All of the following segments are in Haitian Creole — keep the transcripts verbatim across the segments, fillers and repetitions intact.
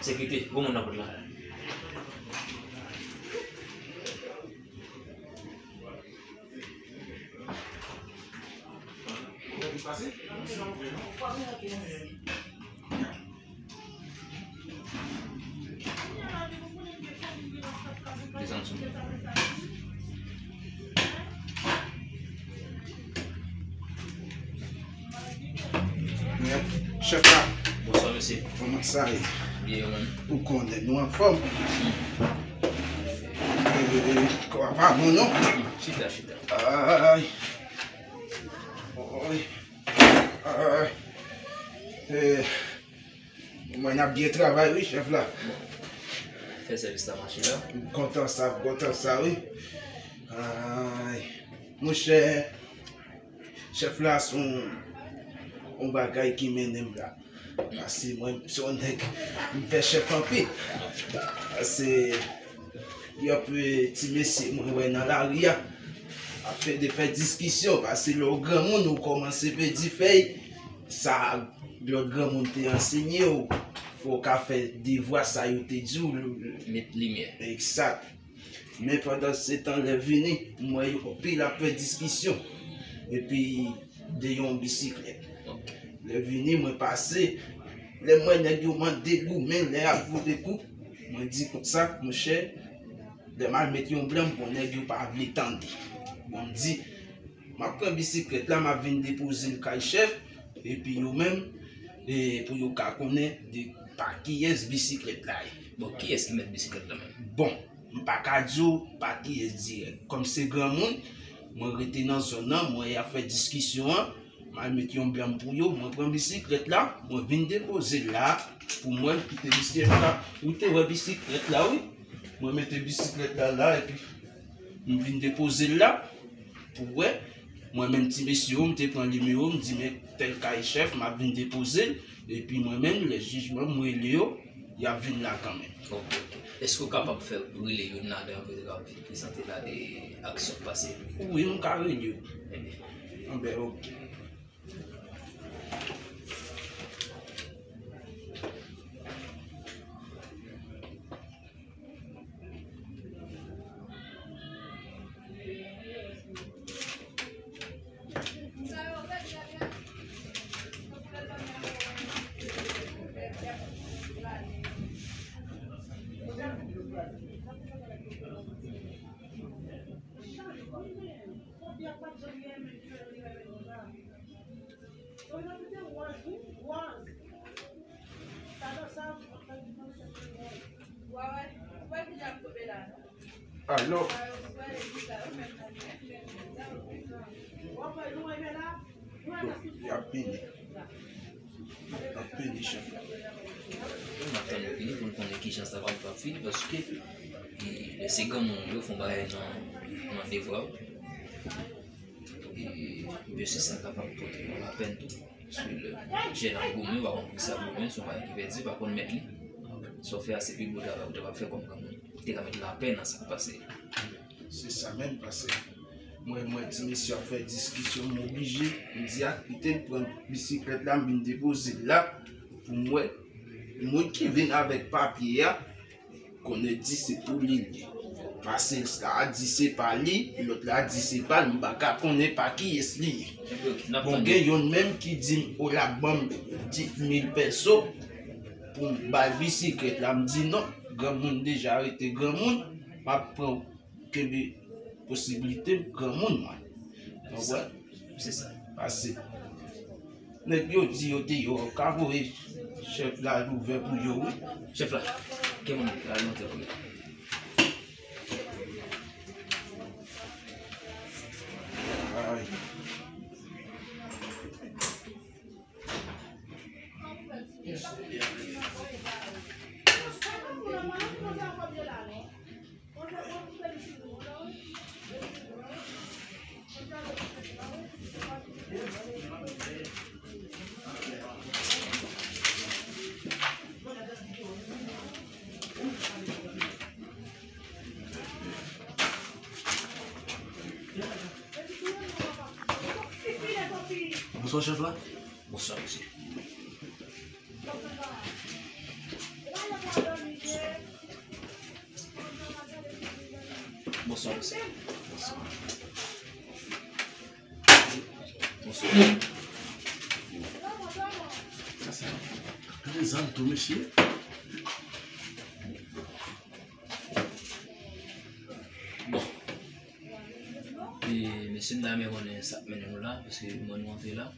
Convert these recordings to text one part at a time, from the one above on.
Sekirite, gwo moun nan pòt la. Desann sou mwen. Chèf la. Bonswa, mesye. Kòman sa ye? Byen, ou menm? Ou konnen nou anfòm. Kò a pa bon, non? Chita, chita. Ay. Ay. Ay. Eh, mwen ap byen travay, wi, chèf la. Fè sèvis la mache la. M kontan sa, m kontan sa, wi. Ay. Monchè, chèf la, se yon, yon bagay ki mennen m la. Paske mwen, se yon nèg, m pè chèf anpil. Paske, y ap, eh, ti mesye, mwen wè nan lari a, ap fè de fè diskisyon. Paske lè w granmoun, ou kòmanse pèdi fèy, sa lòt granmoun te ansenye w, fò w ka fè devwa sa yo te di w. Met limyè. Egzak. Men pandan se tan, lè vini, m wè yo anpil ap fè diskisyon. Epi, de yon bisiklèt. Lè vini, mwen pase. Lè m wè nèg yo mande goumen, lè y ap goumen kou, mwen di konsa, monchè, lè m al met yon blan, bon, nèg yo pa vle tande. Bon, m di, m ap pran bisiklèt la, m ap vin depoze l kay chèf, epi yo menm, e, pou yo ka konnen de pa kiyès bisiklèt la ye. Bon, kiyès ki mèt bisiklèt la menm? Bon, m pa ka di w pa kiyès dirèk. Kòm se granmoun, mwen rete nan zòn nan, mwen y ap fè diskisyon an, m al met yon blan pou yo, mwen pran bisiklèt la, mwen vin depoze l la, pou mwen kite bisiklèt la. Ou te wè bisiklèt la, wi. Mwen mete bisiklèt la la, epi m vin depoze l la, pou wè. Mwen menm ti mesye yo, m te pran nimewo, m di, men tèl kay chèf, m ap vin depoze l. Epi mwen menm, lè jijman m rele yo, y ap vin la kanmenm. Ok, ok. Èske w kapab fè rele youn ladan yo, petèt w ap vin prezante la, e aksyon k pase? Wi, m ka rele yo. Ebyen. Anben, ok. Alò. Bon, y ap vini. Y ap vini, chèf. N ap tann yo vini pou n konnen kijan sa va, va fini, paske, e, lè se granmoun yo fè yon bagay nan, nan devwa yo. E, mesye sa kapab pote yon lapèn tou. Paske lè jèn ap goumen, ou pa konn poukisa ap goumen, se yon bagay ki pèdi, pa konn mèt li. Sa w fè a, se pi gwo travay ou te kab fè kòm granmoun. Ou te ka met lapè nan sa k pase. Se sa menm, paske mwen, mwen, ti mesye ap fè diskisyon, m oblije, m di a kite l pran bisiklèt la, m vin depoze l la, pou m wè moun ki vin avèk papye a, konnen di se pou li li. Pase sa a di se pa li, lòt la di se pa l, m pa ka konnen pa kiyès li ye. Bon, gen youn menm ki di m, o l ap ban m dis mil pèso pou m bay bisiklèt la. M di non, granmoun deja rete granmoun, m ap pran, kenbe posiblite m granmoun mwen. Konprann? Se sa. Pase. Nèg yo di yo deyò, ka voye chèf la ouvè pou yo, wi. Chèf la, ke moun la monte pou li. Ay. Bonswa, chèf la. Bonswa, mesye. Bonswa, mesye. Bonswa. Bonswa. Sa, sa. Gade zam tou, mesye. Bon. E, mesye, m ta renmen konnen sa k mennen nou la, paske m wè nou antre la.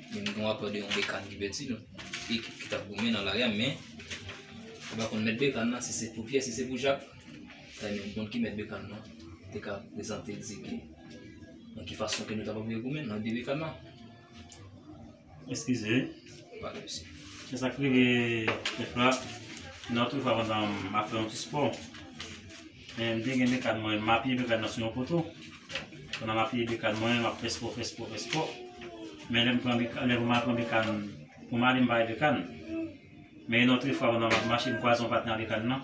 Men m gen rapò de yon bekàn ki pèdi, non. E ki, ki t ap goumen nan lari a, men m pa konn mèt bekàn nan, si se pou Pyè, si se pou Jak. Sa vle di m konn ki mèt bekàn nan. Te ka prezante, di ki, nan ki fason ke nou ta pral goumen nan de bekàn nan. Eskize. Pa de sousi. Se sa k rive, chèf la. Nan otrefwa, pandan m ap fè yon ti spò, men m te gen bekàn mwen, m apiye bekàn nan sou yon poto. Pandan m apiye bekàn mwen, m ap fè spò, fè spò, fè spò. Men lè m pran bekàn, lè m al pran bekàn, pou m ale, m pa wè bekàn. Men yon otrefwa, pandan m ap mache, m kwaze yon patnè a bekàn nan.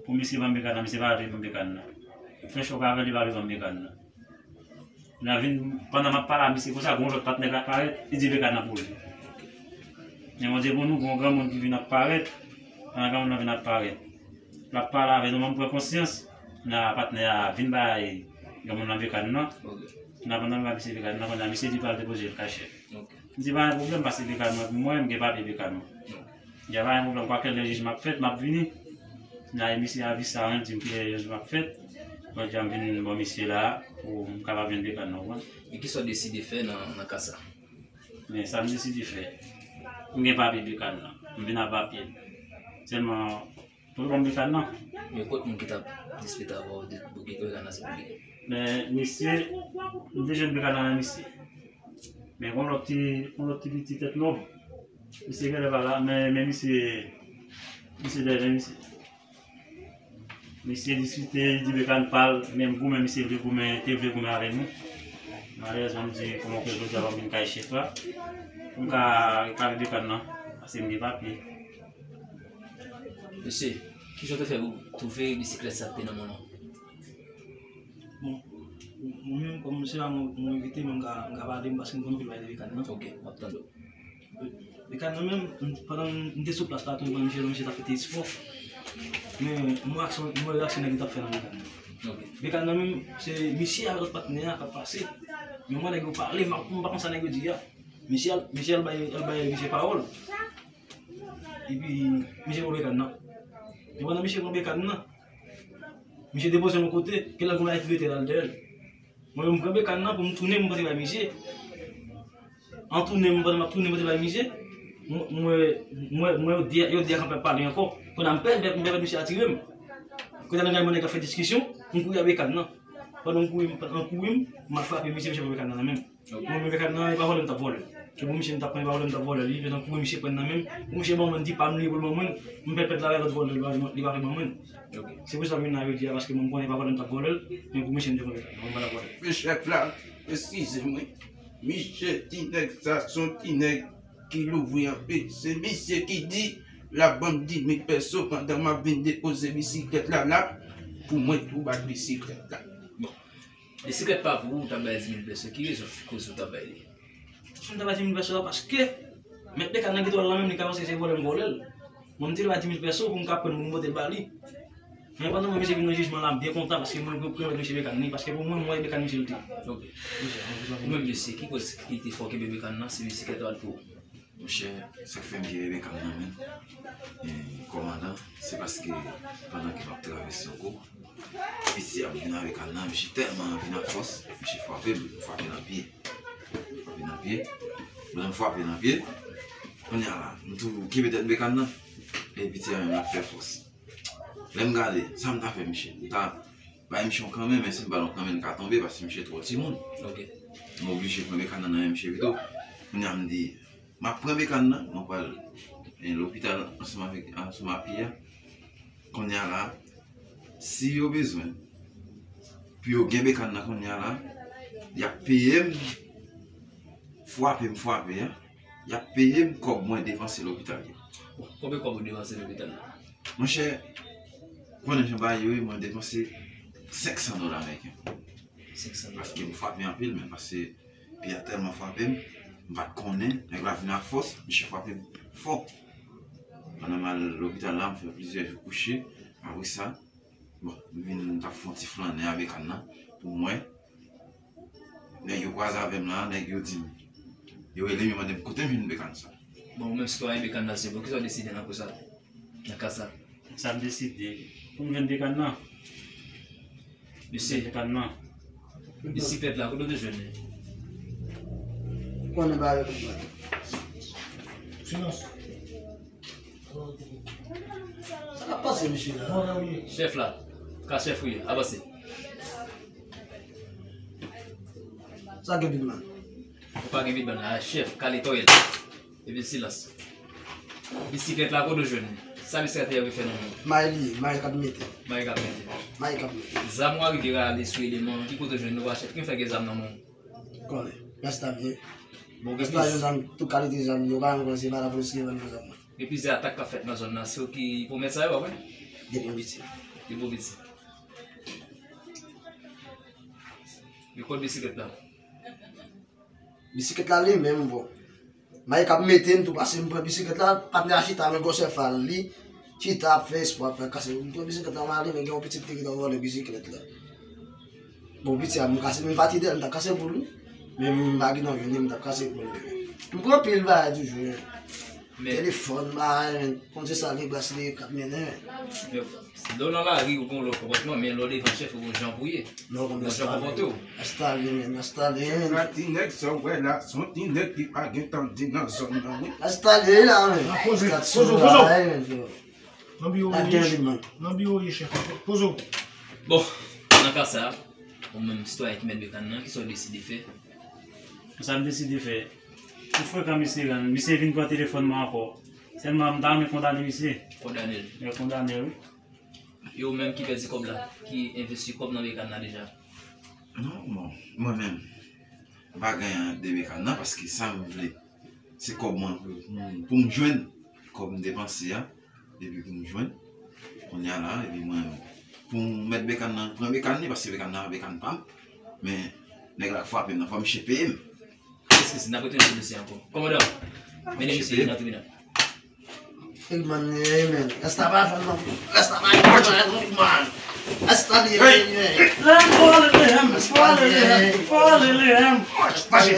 Pou misye ban m bekàn nan, misye pa vle ban m bekàn nan. M fè chòk avè l, li pa vle ban m bekàn nan. Nan vin, pandan m ap pale a misye konsa, gen yon lòt patnè k ap parèt, li di bekàn nan pou li. Men Bondye pou nou, gen yon granmoun ki vin ap parèt, pandan granmoun nan vin ap parèt. L ap pale avè nou, men m pran konsyans, nan patnè a vin bay granmoun nan bekàn nan. Nan pandan m bay misye bekàn nan, kounye a misye di pral depoze l kay chèf. M di pa gen pwoblèm, pase bekàn mwen pou mwen, m gen papye bekàn mwen. Di a pa gen pwoblèm, kwakèl lè jij m ap fèt, m ap vini. Nan e misye a visa, wi, m di m kilè jij m ap fèt. Bon, di a m vin bò misye la, pou m kapab jwenn bekàn nan, w konprann. E kisa w deside fè nan, nan ka sa? Men sa m deside fè, m gen papye bekàn nan, m vin ak papye l. Sèlman, pou l ban m bekàn nan. Men kot moun ki t ap diskite avè w de pou gen bekàn nan se pou li? Men misye, m te jwenn bekàn nan nan misye. Men gen yon lòt ti, yon lòt ti piti tèt long. Misye genlè pa la, men, men misye, misye dèyè men misye. Misye diskite, di bekàn pa l, men m goumen, misye vle goumen, te vle goumen avè nou. Malerezman, m di, kòman ke jodi a m vin kay chèf la, pou m ka reklamè bekàn nan, paske m gen papye. Mesye, kijan w te fè pou w twouve bisiklèt sa k te nan men w lan? Bon, mwen menm, kòm se pa mwen, mwen envite, men m ka, m ka pale, m paske m konn anpil bagay de bekàn nan. Ok, m ap tande w. Bekàn nan menm, m, pandan m te sou plas la, tou, m wè misye, misye t ap fè ti espò. Men, m wè aksyon, m wè reyaksyon nèg yo t ap fè nan bekàn nan. Ok. Bekàn nan menm, se misye avèk lòt patnè a k ap pase. Men m wè nèg yo pale, m pa, m pa konn sa nèg yo di a. Misye al, misye al bay, al bay misye pawòl. Epi, misye pran bekàn nan. Men pandan misye pran bekàn nan, misye depoze l yon kote, gen lè gon bagay ki rete la dèyè l. Mwen menm, m pran bekàn nan pou m tounen, m pote bay misye. An tounen, m, pandan m ap tounen pote bay misye, m, m wè, m wè, m wè yo de, yo de a kanpe ap pale ankò. Kounye a m pè, m pè, m pè misye atire m. Kounye a m gade nèg yo ap fè diskisyon, m kouri ak bekàn nan. Pandan m kouri, m, pandan m kouri, m, m al frape misye, misye pran bekàn nan nan men m. Mwen menm, bekàn nan, e pa vòlè m t ap vòlè. Se pou misye m t ap pran, e pa vòlè m t ap vòlè li, men tankou misye pran nan men m, pou misye ban mwen, di pa m li pou l ban mwen, m pèpèt la lòt vòlè li pa, li pa vle ban mwen. Se pou sa m vin la jodi a, paske mwen m konnen e pa vòlè m t ap vòlè l, men pou misye m te pran, mwen m pa t ap vòlè. Men chèf la, eskize mwen. Misye, ti nèg sa, se yon ti nèg ki louvri anpil. Se misye ki di l ap ban m dis mil pèso pandan m ap vin depoze bisiklèt la la, pou mwen tou bat bisiklèt la. Bon, bisiklèt pa pou ou, ou t ap bay dis mil pèso. Ki rezon ki koze ou t ap bay li? Si m ta bay dis mil pèso a, paske mèt Bekan nan ki twal la menm, li ka panse se vòlè m vòlè l. Mwen, m te bay dis mil pèso pou m ka pran pou m pote l ba li. Men pandan mwen, misye vin nan jijman la, m byen kontan paske mwen pèmèt misye Bekan li, paske pou mwen, mwen e Bekan misye l te. Ok. Ou menm, mesye, ki koz ki te fè w kenbe Bekan nan, si bisiklèt la pou ou? Monchè, sa k fè m kenbe Bekan nan men, e, kòmandan, se paske pandan ke m ap travèse yon kou, piti a vin avèk Bekan nan, misye tèlman vin ak fòs, misye frape m, frape nan pye. Frape nan pye. Lè m frape nan pye, kounye a la, m tou kenbe tèt Bekan nan. E piti a menm ap fè fòs. Lè m gade, sa m ta fè misye? M ta bay misye yon kanmen, men si m ba l yon kanmen, l ka tonbe, paske misye twò timoun. Ok. M oblije pran Bekan nan nan men misye pito. Kounye a m di, m ap pran Bekan nan, mwen pral, eh, lopital ansanm avèk, ansanm ak piya. Kounye a la, si yo bezwen, pou yo gen Bekan nan kounye a la, y ap peye m, frape m frape a, y ap peye m kòb mwen depanse lopital yo. Bon, konbyen kòb ou depanse lopital la? Monchè, konnen jan bagay yo ye, mwen depanse senk san dola ameriken. Senk san dola. Paske m frape anpil, men paske piya tèlman frape m, m pa t konnen, nèg la vin ak fòs, misye frape m fò. Pandan m al lopital la, m fè plizyè jou kouche. Apre sa, bon, m vin, m t ap fè yon ti flannen avèk Ann nan pou m wè. Nèg yo kwaze avè m la, nèg yo di m, yo rele m, yo mande m kote m jwenn Bekan sa. Bon, ou menm sitwayen Bekan nan se pou, kisa w deside nan kou sa? Nan ka sa? Sa m deside, pou m jwenn Bekan nan. Mesye, Bekan nan. Bisiklèt la, kote w te jwenn li? Konnen bagay yo konprann. Silans. Sa k ap pase, mesye la? Chèf la, ka chèf ou ye, avanse. Sa gen Big Man? Ou pa gen Big Man la, chèf, kale tòyèl. Epi silans. Bisiklèt la, kote w jwenn li? Sa bisiklèt la rive fè nan men w? May li ye, may k ap mete. May k ap mete. May k ap mete. Zam ou arive rale sou eleman, ki kote w jwenn li, ou pa chèf, ki fè gen zam nan men w? Konnen. Rèstalyen. Bon, gen plizyè zam, tout kalite zam, yo pa janm konnen se pa lapolis ki vann nou zam nan. Gen plizyè atak k ap fèt nan zòn nan, se ou ki pwomèt sa yo, pa vre? Depi m piti. Depi w piti. Gen kòd bisiklèt la. Bisiklèt la li menm, bon. May k ap mete m tou, paske m pran bisiklèt la, patnè a chita, men gwosè fal li chita ap fè espwa, ap fè kase. M pran bisiklèt la, m ale, men gen yon pitit li ki t ap vòlè bisiklèt la. Bon, piti a, m kase, m pa ti dèyè l, m t ap kase pou li. Men m pa gen anvi, m t ap kase pou li. M pran pil bagay toujou, men. Men telefòn, bagay, men. Konn se sa, li bas li k ap mennen, men. Lè w nan lari, ou gen yon lòt konpòtman, men lè w devan chèf, ou gen yon jan pou ye. Non, yon jan konpòte w. Rèstalyen, men, rèstalyen. Ti nèg sa w wè la, se yon ti nèg ki pa gen tande nan zòn nan, wi. Rèstalyen la, men. Poze, poze, poze. Nan biwo w ye, nan biwo w ye, chèf. Poze w. Bon, nan ka sa, ou menm sitwayen ki mèt Bekan nan, kisa w deside fè? Sa m deside fè, pou frekan misye rann, misye vin pran telefòn mwen ankò. Sèlman, m ta renmen kondane misye. Kondane l. Mwen kondane l, wi. E ou menm ki pèdi kòb la, ki envesti kòb nan Bekan nan deja? Non, bon, mwen menm, m pa gen anyen de Bekan nan, paske sa m vle, se kòb mwen pou, pou m, pou m jwenn, kòb m depanse a, epi pou m jwenn, kounye a la, epi mwen, pou m mèt Bekan nan, pran Bekan li, paske Bekan nan, Bekan pa m, men nèg la k frape m nan, fò misye peye m. Eskize, n ap retounen sou dosye ankò. Kòmandan, mennen misye nan tribinal. Big Man, eh, men. Rèsta pa fè non. Rèsta pa fè non, Big Man. Rèsta li, men. Lè m vòlè li, em, vòlè li, em, vòlè li, em. Mache, mache.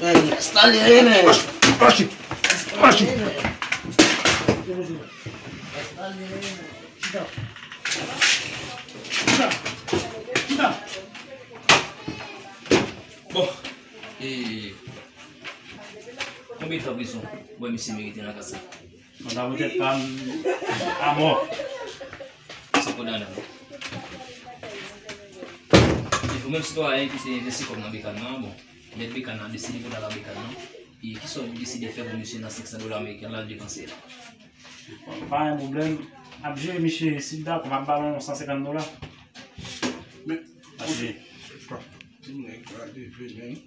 Men, rèsta li, men. Mache, mache, mache. Rèsta li, men. Chita. Chita. Chita. Bon, e konbyen tan prizon w wè misye merite nan ka sa? Mwen ta pou tèt pa m amò. Se kondannan. E ou menm sitwayen ki te envesti kòb nan Bekan nan, bon. Mèt Bekan nan deside pou l al a Bekan nan. E kisa w deside fè pou misye nan senk san dola ameriken la l depanse a? Pa gen pwoblèm. Ap jere misye, si l dakò, m ap ba l yon san senkant dola. Men, pase. Ti nèg la leve menm.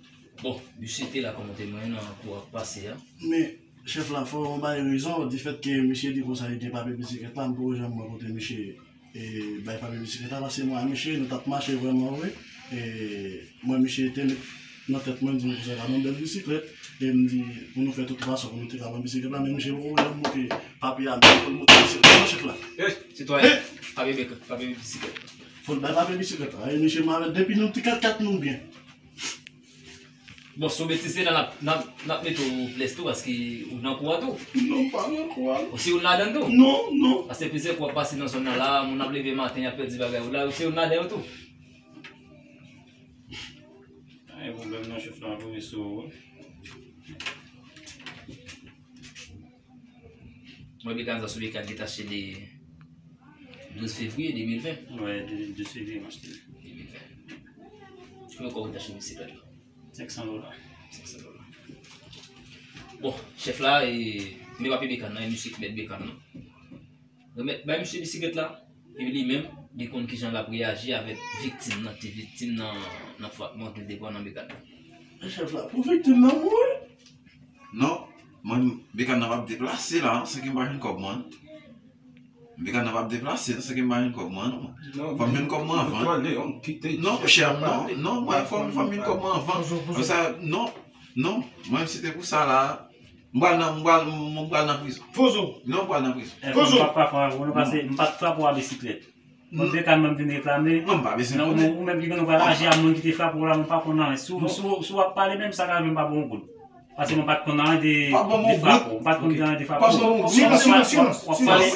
Bon, misye te la kòman te mwen nan kou ap pase a. Men, chèf la, fò w bay rezon, difèt ke misye di konsa li gen papye bisiklèt la, m poko janm wè kote misye e, bay papye bisiklèt la, paske mwen ak misye, nou t ap mache vrèman vre. E, mwen, misye te met nan tèt mwen, di m konsa, ta ban m bèl bisiklèt. E m di, pou nou fè tout fason, pou nou te ka pran bisiklèt la, men misye poko janm montre papye a, men pou l montre bisiklèt la, non, chèf la. Ey, sitwayen, papye bik, papye bisiklèt. Fò l bay papye bisiklèt la. E, misye, mwen avè l, depi nou ti kat kat nou byen. Bon, si w betize la, n ap, n ap, n ap mete w plès tou, paske ou nan kou a tou. Non, m pa nan kou a. Ou se youn ladan l tou? Non, non. Paske plizyè kou w ap pase nan zòn nan la, moun ap leve maten, y ap pèdi bagay yo la, ou se youn ladan yo tou. Pa gen pwoblèm non, chèf la, voye sou ou. Mwen, Bekan sa sou Bekan ki t achte de douz fevriye de mil ven. Wi, de, douz fevriye m achte. De mil ven. Konbyen kòb ou t achte bisiklèt la? Senk san dola. Senk san dola. Bon, chèf la, e, men papye Bekan nan, e misye ki mèt Bekan nan. Remèt, bay misye bisiklèt la, e li menm, li konn kijan l ap reyaji avèk viktim nan, ti viktim nan, nan fwatman ke l te pran nan Bekan nan. Men chèf la, pou viktim nan mouri? Non, mwen, Bekan nan p ap deplase la, san ke m pa jwenn kòb mwen. Bekan nan p ap deplase, san ke m pa jwenn kòb mwen, non. Non, fò m jwenn kòb mwen avan. Non, monchè, non, non, mwen, fò m, fò m jwenn kòb mwen avan. Konsa, non, non, mwen, si te pou sa la, m pral nan, m pral, m pral nan prizon. Pozo. Non, m pral nan prizon. Pozo. M pa, pa, pa, pa, m pa t frape w a bisiklèt. Mwen te ka menm vin reklame. Non, m pa bezwen konnen. Ou menm ki konn pral aji a moun ki te frape w la, mwen pa konn anyen. Si w, si w, si w ap pale menm, sa ka rive m pa ba w yon goud. Paske mwen pa t konn anyen de, de frape w. Mwen pa t konn anyen de frape w. Silans, silans, silans,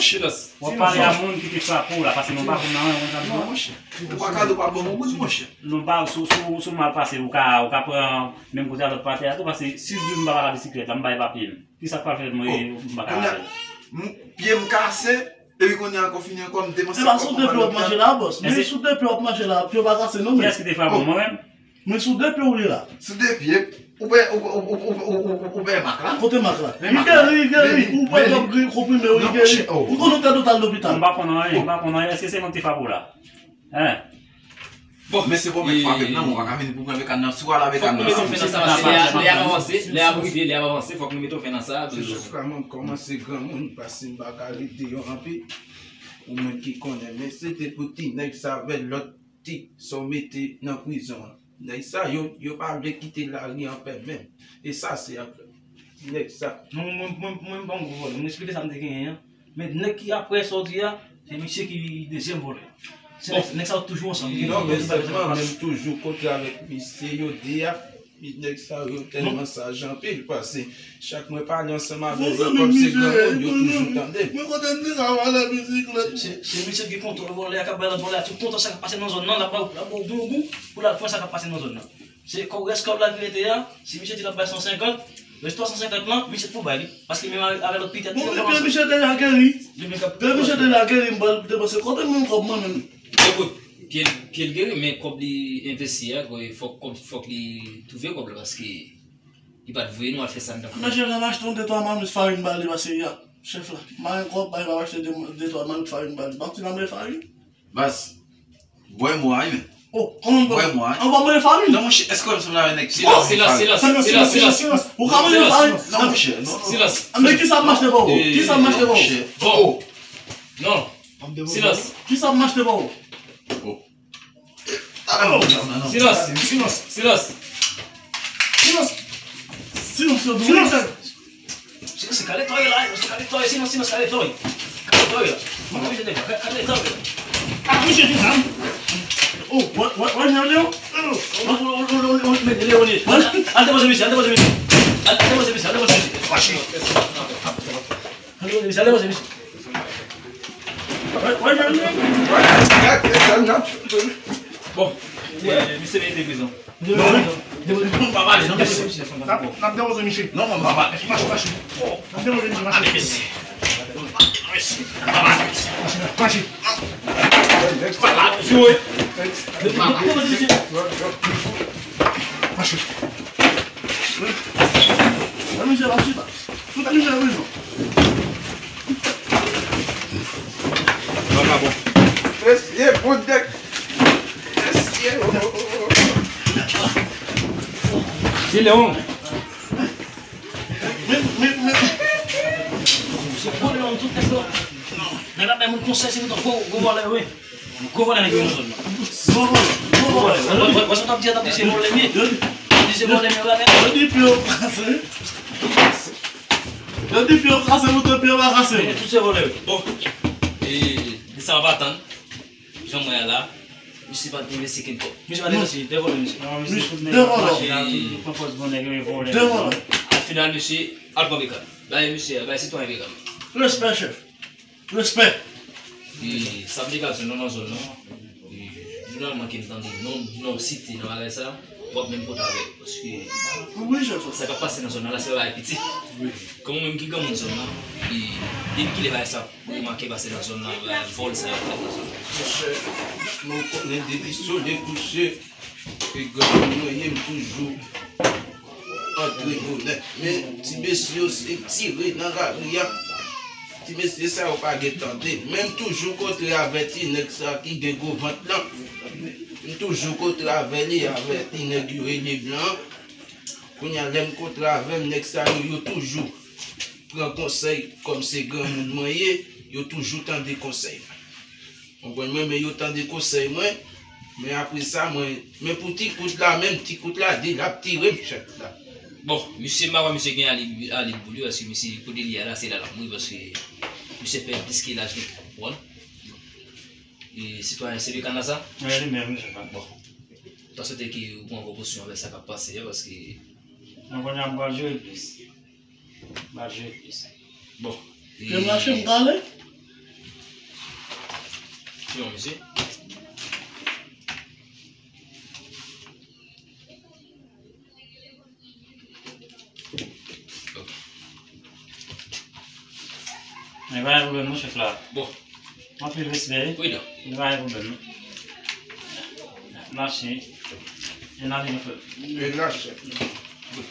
silans. W ap pale, w ap pale a moun ki te frape w la, paske mwen pa konn anyen, mwen pa konn anyen. Ou pa ka di w pa ban m yon goud, monchè. Non, pa, si w, si w, si w mal pase, ou ka, ou ka pran menm kote a lòt pa tè a tou, paske si w di m pa pale a bisiklèt la, m bay papye m. Kisa k pral fèt mwen, m pa ka ale? Pye m kase, epi kounye a ankò fini ankò, m depanse kòb mwen. E pa sou de pye w ap mache la, bòs. Men sou de pye w ap mache la, pye w pa kase non, men. Kiyès ki te frape w, mwen menm? Men sou de pye w ye la. Sou de pye, ou pè, ou, ou pè mak la. Kote mak la? Li geri, li geri. Ou pè kòb gri konprime, li geri. Ou konn ou tèt ou t al lopital. M pa konn anyen, m pa konn anyen. Èske se mwen ki te frape w la? Hein? Bon, men se pwòblèm frape m nan, mwen pa ka vin pou pran Bekan nan. Si w al a Bekan nan, fòk nou mete yon fen nan sa, paske lè a, lè a ap avanse, lè a ap rive, lè a ap avanse, fòk nou mete yon fen nan sa. Chèf la, mwen kòmanse granmoun, paske m pa ka rete yo anpil. Ou menm ki konnen, men se te pou ti nèg sa avè lòt ti sa w mete nan prizon an. Nèg sa yo, yo pa vle kite lari anpè menm. E sa se anpè. Ti nèg sa. Non, mwen, mwen, mwen, mwen pa yon gwo vòlè. Mwen eksplike sa m te genyen an. Men nèg ki apre sa w di a, se misye ki dezyèm vòlè. Se nèg, nèg sa yo toujou ansanm. Non, men sèlman menm toujou kote avèk misye yo de a, nèg sa yo tèlman saj anpil, paske chak mwen pale ansanm avè yo, kòm se granmoun, yo toujou tande. Mwen kote m di sa, w ale bisiklèt. Se, se misye ki kontwòl vòlè a, k ap bay lòt vòlè a tout kontan sa k ap pase nan zòn nan, l ap ba w, l ap ba w bon gou pou l al pran sa k ap pase nan zòn nan. Se kòb, rès kòb la ki rete a, si misye di l ap bay san senkant, rès twa san senkant lan, misye t pou bay li. Paske menm avè, avè lòt pitèt. Bon, epi misye deja geri. Depi misye deja geri, m pral depanse kote m menm kòb mwen menm. Ekout, pye l, pye l geri, men kòb li envesti a, fòk kòb, fòk li twouve kòb la, paske li pa t voye nou al fè sa n t ap fè. Mesye, m ap achte yon de twa mamit farin ba li, paske ya, chèf la, m pa gen kòb, bay m ap achte de, de twa mamit farin ba li. M ap ti nan men farin. Baz, bwè mwa wi, men. Oh, kòman bwè mwa? An ba mwen farin. Non, monchè, èske w wè m sanble avèk nèg ki la? Silans, silans, silans, silans. Ou ka manje farin? Non, monchè, non. Silans. Men kisa ap mache ba w? Kisa ap mache ba w? Bon. Non. Silans. Kisa ap mache ba w? Silans. Silans. Silans. Silans. Silans. Silans. Se kale tòy la, se kale tòy, silans, silans, kale tòy. Kale tòy la. Mwen pa bezwen nèg la, kale tòy la. Ah, misye te zam. Oh, wè, wè, wè, Leon, Leon. Mwen, mwen, mwen, mwen, mwen, mwen, Leon, Leon. Al depoze misye, al depoze misye. Al, al depoze misye, al depoze misye. Fache. Al depoze misye, al depoze misye. Wè, wè, Leon, Leon. Bon, eh, misye mete prizon. Non, non, non, pa pale, non, mesye. N ap, n ap depoze misye. Non, non, pa pale. Mache, mache. N ap depoze misye, mache. Ale, mesye. Mache, mache. Pa pale, mesye. Mache. Mache. Mwen, mwen, misye la chita. Fout misye nan prizon. Vakabon. Mesye, bon nèg. Mesye, oh, oh, oh, oh. Ti Leon. Men, men, men. Misye pran Leon tout nèg yo. Nèg la bay moun konsèy, se pou gwo, gwo vòlè, wi. Gwo vòlè nèg yo nan zòn nan. Gwo vòlè, gwo vòlè. Wè, wè, wè, sa w t ap di a, t ap di se vòlè m ye. T ap di se vòlè m ye, wè. Yo di pye w kase. Yo di pye w kase, mouton pye w pa kase. Men tout se vòlè yo. Bon. E, e sa w pa tann. Jan mwen la. Misye pa t envesti kenn kòb. Misye pa t envesti, de vòlè, misye. Non, misye tout nèg ap mache la, tout, tout pran pòz bon nèg yo, e vòlè. De vòlè. Al final, misye, al pran bekal. Bay misye, bay sitwayen bekal. Respè, chèf. Respè. E, sa m te ka di non nan zòn nan. E, jeneralman ke m tande non, non site nan bagay sa, w ap menm pote avè l. Paske, wi, chèf. Sa k ap pase nan zòn nan la, se pa bagay piti. Wi. Kòm ou menm ki granmoun zòn nan, e, depi kilè bagay sa ap remake pase nan zòn nan, bagay vòl sa y ap fè nan zòn nan? Monchè, nou konnen depi solèy kouche, e granmoun mwen ye, m toujou antre bonè. Men ti mesye yo se tire nan lari a. Ti mesye sa yo pa gen tande. Men m toujou kontre avè ti nèg sa ki gen gwo vant lan. M toujou kontre avè li, avè ti nèg yo rele blan. Kounye a, lè m kontre avè m, nèg sa yo, yo toujou pran konsèy, kòm se granmoun mwen ye, yo toujou tande konsèy mwen. Konprann mwen, men yo tande konsèy mwen. Men apre sa, mwen, men pou ti kout la, menm ti kout la, di l ap tire m chèf la. Bon, misye, m pa kwè misye gen alib, alib pou li, paske misye, kote li ye la, se la l ap mouri, paske misye fè plis ke laj li, konprann? E sitwayen, se li kanna sa? Wi, li menm, misye kanna. Bon. M ta swete ke ou pran prekosyon avèk sa k ap pase a, paske non, kounye a m pral jere plis. M pral jere plis. Bon. Ke m mache, m prale. Yon, mesye. Ok. Men pa gen pwoblèm non, chèf la. Bon. Anpil respè. Pridan. Men pa gen pwoblèm non. Mache. E n ale non, frè. E n ale, chèf. Wi.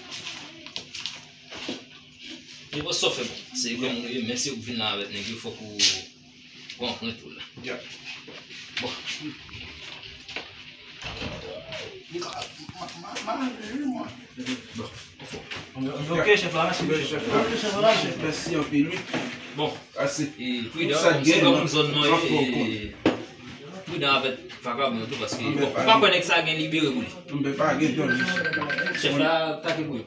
Nenpòt sa w fè bon. Se granmoun ou ye, men si w vin la avèk nèg yo, fòk ou pran anprent ou la. Ya. Bon. Li ka, ma, ma, ma, wi, mwen. Bon. Ok, chèf la, mèsi. Chèf la, mèsi anpil, wi. Bon. Ase. E pridan, kòm se granmoun zòn nan, e pridan avèk vakabon yo tou, paske, bon, m pa kwè nèg sa gen libere pou li. M pa gen dòmi. Chèf la, take pou yo.